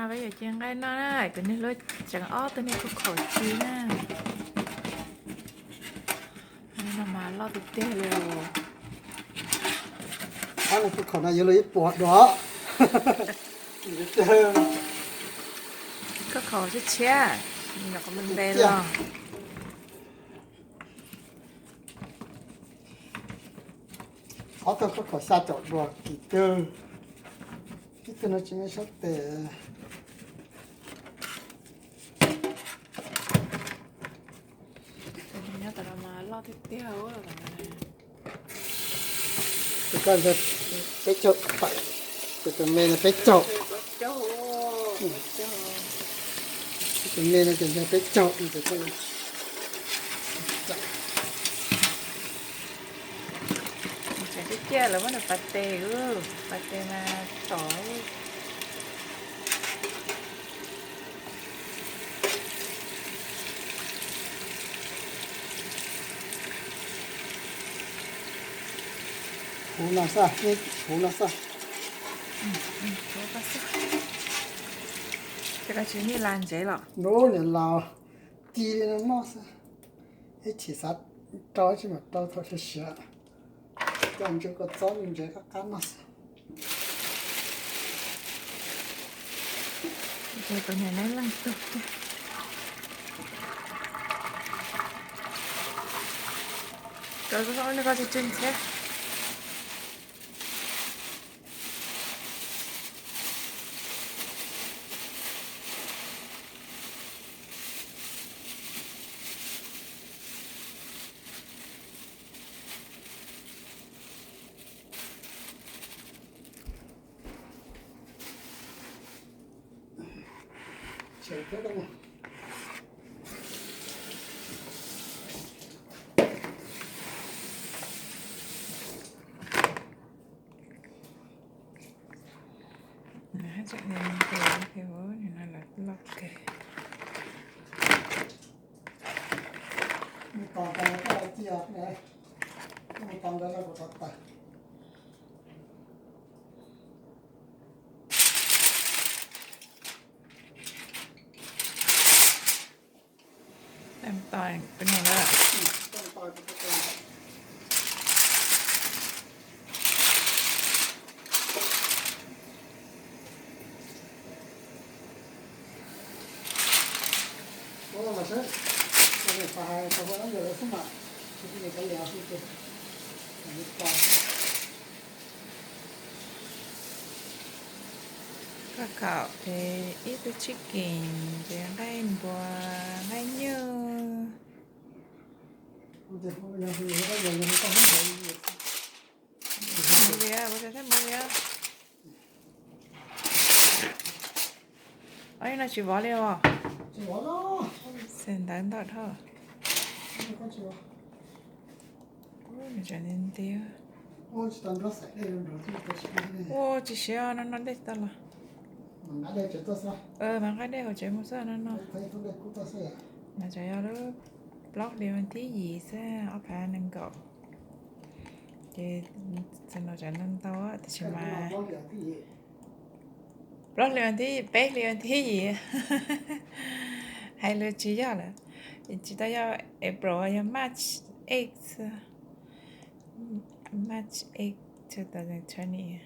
Peb yuav ci nqaij noj na, kuv niag hluas tseem ob tug niag khaub khaum ci na. No mas loj tiag tiag li os. Ob niag khaub khaum no yuav luag ib puas dua. Khaub khaum tshiab tshiab, nyuam qhuav npe npe los. Ob tug khaub khaum xya caum dua kis twg. Ib tug no tsis muaj sab tes. Nyob tom no mas loj tiag tiag. Tus ko yog peb caug, tus me no peb caug. Tus me no ces yog peb caug. Tseem ciaj ciaj lawv muab nws pas tes, pas tes mas tom. Huv no xwb, huv no xwb. Ces koj tsis nij las ntsev los? Nub niam laus, ci li no noj xwb. Ib chim xav rau ib chim mam rau thaum siav siav. Coj ntsuj kua txob ntsev qab qab noj xwb. Ces tus niam neb leej tug tiag. Koj tsis tsw ntxhiab. Loj kawg. Tos peb nus lawm. Koj khaum ces ib tug chicken ces nqaij npua, nqaij nyuj. Mus li, ua tsaug thiab mus li. Ob no tsis vov li os. Xav ntawv ntau dhau. Ua tsis siav no no dej tsis tau los. Mas nqa dej hauv tsev mus xwb no no. Mas tsam yog lub plaub hlis vas thib yim xwb ob phav nees nkaum. Ces txog no tsam ntau ntau tiam sis mas plaub hlis vas thib, peb hlis vas thib yim. Hais lus tsis yog lawm. Tsis tau yog April, yog March eight, March eight, two thousand twenty.